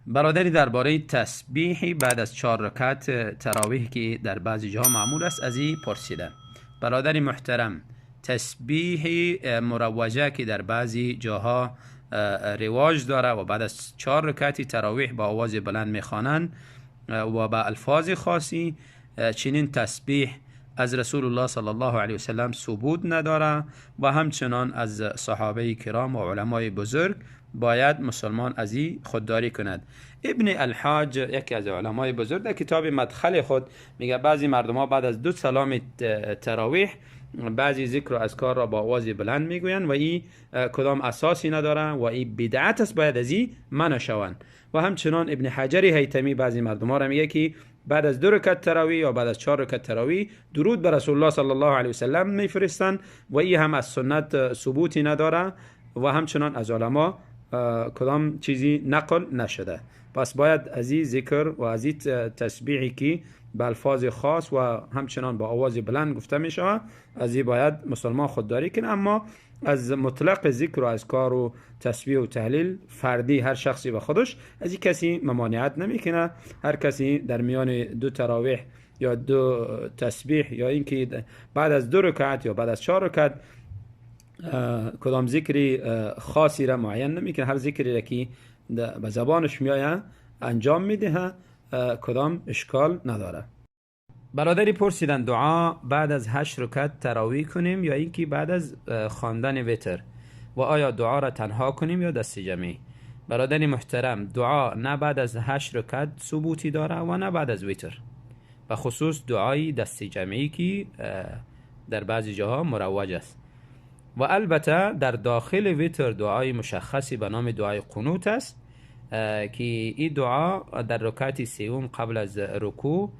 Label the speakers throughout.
Speaker 1: برادری درباره تسبیح بعد از 4 رکعت تراویح که در بعضی جاها معمول است از این پرسیدن. برادر محترم، تسبیح مروجه که در بعضی جاها رواج داره و بعد از 4 رکعت تراویح با آواز بلند میخوانند و با الفاظ خاصی، چنین تسبیح از رسول الله صلی الله علیه وسلم ثبوت نداره و همچنان از صحابه کرام و علمای بزرگ باید مسلمان از این خودداری کند. ابن الحاج یکی از علمای بزرگ در کتاب مدخل خود میگه بعضی مردم ها بعد از 2 سلام تراویح بعضی ذکر و اذکار را با آواز بلند میگویند و این کدام اساسی نداره و این بدعت است، باید از این منع شوند. و همچنان ابن حجر هیتمی بعضی مردم ها را میگه که بعد از 2 رکعت تراویح یا بعد از 4 رکعت تراویح درود بر رسول الله صلی الله علیه وسلم میفرستند و این هم از سنت ثبوتی نداره و همچنان از علما کدام چیزی نقل نشده. پس باید از این ذکر و از این تسبیحی که به الفاظ خاص و همچنان با آواز بلند گفته می شود از این باید مسلمان خودداری کنه. اما از مطلق ذکر و اذکار و تسبیح و تهلیل فردی هر شخصی به خودش از این کسی ممانعت نمیکنه. هر کسی در میان 2 تراویح یا 2 تسبیح یا اینکه بعد از 2 رکعت یا بعد از 4 رکعت کدام ذکری خاصی را معین نمیکنه، هر ذکری را که به زبانش میآید انجام میده، کدام اشکال نداره. برادری پرسیدن دعا بعد از 8 رکعت تراویح کنیم یا اینکه بعد از خواندن وتر، و آیا دعا را تنها کنیم یا دست جمعی؟ برادر محترم، دعا نه بعد از 8 رکعت ثبوتی داره و نه بعد از وتر، به خصوص دعای دست جمعی که در بعضی جاها مروج است. و البته در داخل وتر دعای مشخصی به نام دعای قنوت است که این دعا در رکعت سوم قبل از رکوع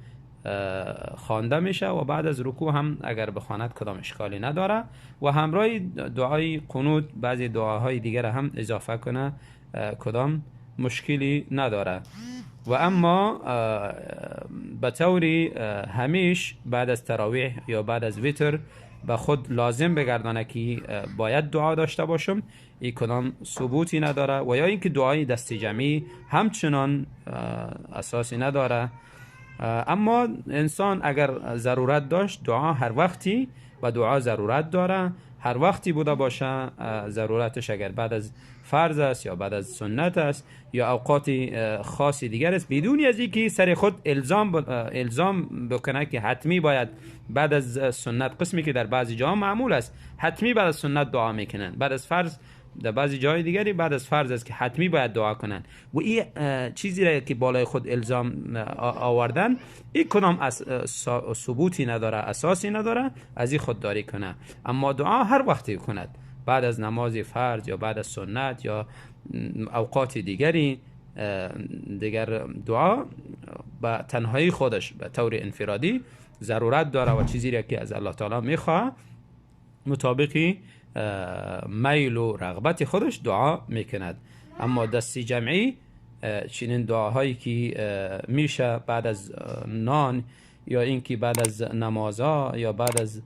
Speaker 1: خوانده میشه و بعد از رکوع هم اگر بخواند کدام اشکالی نداره و همراه دعای قنوت بعضی دعاهای دیگر هم اضافه کنه، کدام مشکلی نداره. و اما به طوری همیش بعد از تراویح یا بعد از وتر به خود لازم بگردانه که باید دعا داشته باشم، این کدام ثبوتی نداره و یا اینکه دعای دست جمعی همچنان اساسی نداره. اما انسان اگر ضرورت داشت دعا هر وقتی و دعا ضرورت داره، هر وقتی بوده باشه ضرورتش اگر بعد از فرض است یا بعد از سنت است یا اوقات خاصی دیگر است، بدون از اینکه سر خود الزام بکنه که حتمی باید بعد از سنت، قسمی که در بعضی جاها معمول است حتمی بعد از سنت دعا میکنن، بعد از فرض در بعضی جای دیگری بعد از فرض است که حتمی باید دعا کنن و این چیزی را که بالای خود الزام آوردن این کدام ثبوتی نداره، اساسی نداره، از این خودداری کنه. اما دعا هر وقتی کند، بعد از نماز فرض یا بعد از سنت یا اوقات دیگری، دیگر دعا به تنهایی خودش به طور انفرادی ضرورت داره و چیزی را که از الله تعالی میخواه مطابقی میل و رغبت خودش دعا میکند. اما دست جمعی چنین دعاهایی که میشه بعد از نان یا اینکه بعد از نمازها یا بعد از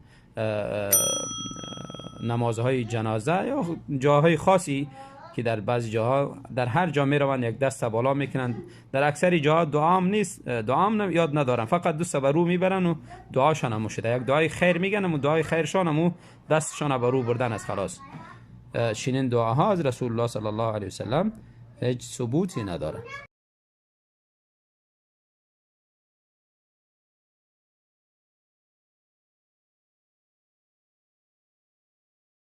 Speaker 1: نمازهای جنازه یا جاهای خاصی که در بعضی جاها در هر جا میروند یک دست بالا میکنند، در اکثر جاها دعام نیست، دعام یاد ندارن، فقط دست بر رو میبرن و دعاشان هم شده، یک دعای خیر میگن و دعای خیرشان هم دستشان بر رو بردن از خلاص. چنین دعاها از رسول الله صلی الله علیه وسلم هیچ ثبوتی نداره.